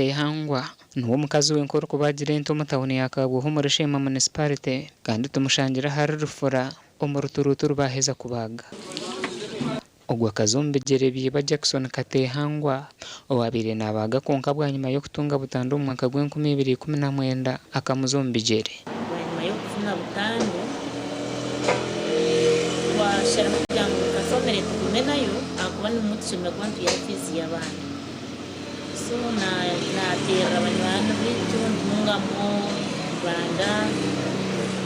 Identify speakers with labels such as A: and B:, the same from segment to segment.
A: Katehangwa niwe omukazi wenka orikubaagira ente omu tauni ya Kabwoho omuri Sheema Municipality kandi tumushangire ahari Rufura omu ruturuutu oru baaheza kubaaga. Ogwo akaza omu bigyere bya iba Jackson Katehangwa owaabaire naabaaga kwonka bwanyima y'okutunga butandu omu mwaka gw'enkumi ibiri ikumi na mwenda akamuza omu bigyere.
B: Bwanyima y'okufuna butandu, twasharaho kugira ngu nka famire tugume nayo ahakuba nimwo tushemereire kuba nitwiha fiizi y'abaana. So naateerera banywani baitu Ntungamo, Ibanda,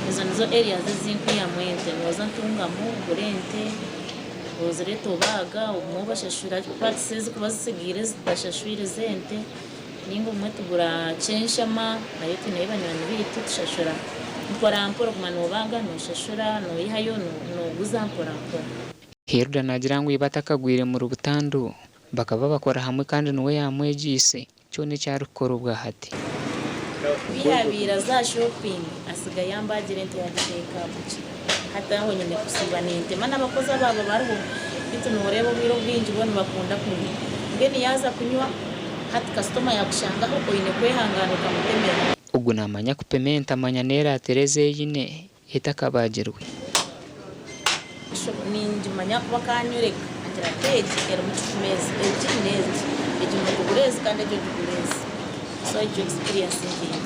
B: ezo nizo areas ezi nkwihamu ente. Nooza Ntungamo ogura ente, ozireeta obaaga, obumwe obashashura parts ezirikuba zitsigaire ezitashashwire z'ente. Nainga obumwe tugura kyenshama nayo twineyo banywani baitu tushashura mpora mpora oguma nobaaga noshashura noyihayo noguza mpora mpora.
A: Hilda naagira ngu iba atakagwire muri butandu, bakaba bakora hamwe kandi niwe yaamwegyeise kyona eki arikukora obwahati.
B: Ku yaabaire aza aha shopping asiga yambaagira ente yaagiteeka aha buki. Hati aho nyine kusiiba nintema n'abakozi abaaba bariho beitu nooreeba obwire obwingi bo nibakunda kunywa. Mbwenu yaaza kunywa hati kasitoma yaakushangaho oine kwehangaana okamutemera.
A: Ogu naamanya kupima ente amanya n'eraatiro ezi eine etakabaagirwe.
B: Ningimanya ahakuba akanyoreka angira ati egi erimu kikumi ezi, egi n'egi, egi nogigura ezi kandi egi ogigura ezi. So egyo experience ngiine.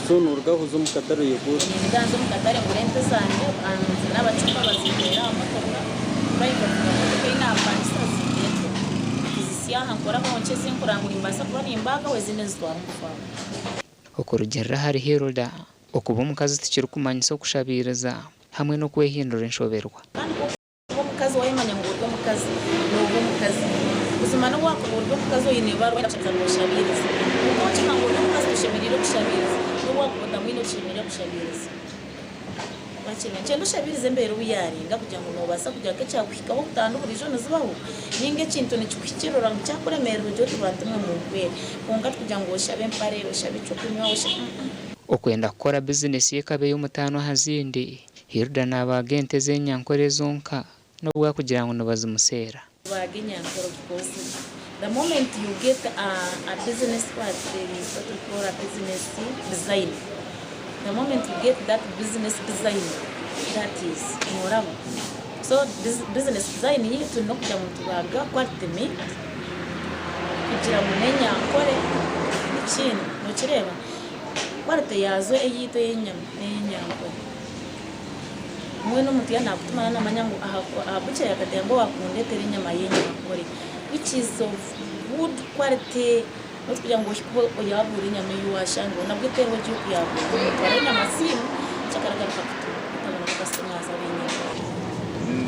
C: So noruga aho oza omu katare oyegure?
B: Ninduga nze omu katare ngure ente zangye, nzine abacupa bazinteera aha motoka, driver avuga motoka ei nampangisa zindeetera. Tuzisya aha nkoraho nkye ezi nkureba ngu nimbaasa kuba nimbaagaho ezindi nzitwara omu faamu.
A: Okurugiirira ahari Hilda, okuba omukazi tikirikumanyisa okushabiiriza hamwe n'okwehindura enshoberwa.
B: Kandi ku Okuba omukazi wayemanya ngu ori omukazi, nooba omukazi. Buzima n'obu wakuba ori omukazi oine ebara oyenda kushemeza noshabiiriza. Kwonka wakimanya ngu ori omukazi toshemereire kushabiiriza, n'obu wakuba otamwine toshemereire kushabiiriza. Wakimanya? Nikyenda oshabiirize embeera obu yarenga kugira ngu nobaasa kugira nk'ekyakuhikaho obutandu buriijo nizibaho, ninga ekintu nikikuhikirira oreba ngu kyakuremerera ogire oti bantu mwe mumpwere. Kwonka tikugira ngu oshabe empare, oshabe ekyokunywa, oshabe umm.
A: Okwenda kukora bizinesi ye ekaba ey'omutaano aha zindi. Hilda naabaaga ente z'enyankore zonka n'obu akugira ngu nibazimuseera.
B: Baaga enyankore because the moment you get a a business what there is what we call a business design the moment you get that business design that is nooraba so business design yaitu n'okugira ngu nitubaaga quality meat kugira ngu n'enyankore ekindi nokireeba quality yaazo eyaitu ey'enyama n'ey'enyankore. Mbwenu omuntu yaaba naakutuma naaba naamanya ngu aha bukya ya Katemba owaakundetera enyama y'enyankore which is of good quality not kugira ngu ohike oyaabuure enyama ei waashangire nabwo teriho gye okuyaabuura otware enyama simu nkyakare agaruka kutuura otabona ba customers ab'enyama.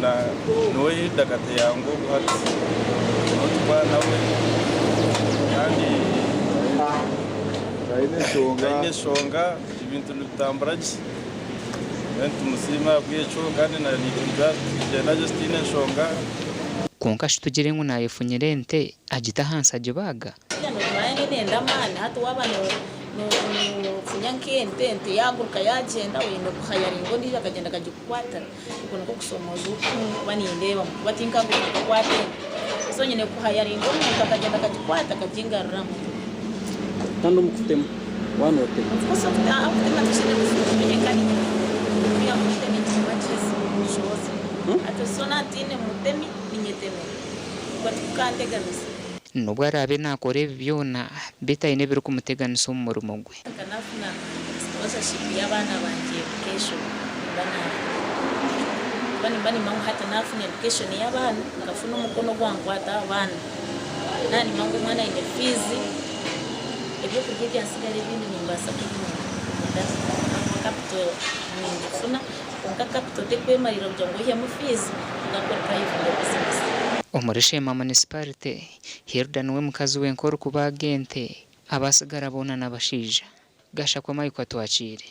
D: Na niwe Hilda Kateyangu ogu hati niwe tukora nawe kandi taine enshonga ebintu nibitambura gye. Mbwenu nitumusiima ahabw'ekyo kandi naitwe nitugyenda gye tutaine nshonga.
A: Kwonka shi tugire ngu naayefunyira ente agite ahansi agibaaga?
B: Kwiha noomanya ngu nenda amaani hati waaba noofunya nk'ente, ente yaaguruka yaagyenda oine kuhayaringa ondiijo akagyenda akagikukwatira. Okwo nikwo kushomooza oku ndikuba nindeebamu kuba tinkaguruka kukwata ente. So nyine kuhayaringa omuntu akagyenda akagikwata akagingaruramu.
C: Kandi omu kutema, waaba nootema.
B: Of course okutema tikiine buzibu nyowe nka niinye kuriya mutemi nikitema kyezi hati so naaba ntiine mutemi ninyetemera okwo tikukanteganisa.
A: N'obu araabe naakora ebi byona, beitu aine ebirikumuteganisa omu murimo gwe.
B: Nka nafuna sponsorship y'abaana bangye education nimba nafuna kuba nimba nimanya ngu hati nafuna education y'abaana nkafuna omukono ogwankwata aha baana naba nimanya ngu omwana aine fees ebyokurya ebyatsigara ebindi nimbaasa kubibona ahakuba capital ningifuna kwonka capital tekwemarira kugira ngu oihemu fees ogaruke odrivinge business.
A: Omuri Sheema Municipality, Hilda niwe mukazi wenka orikubaaga ente. Abaatsigara boona n'abashaija. Gashakwa Mike Atwakiire.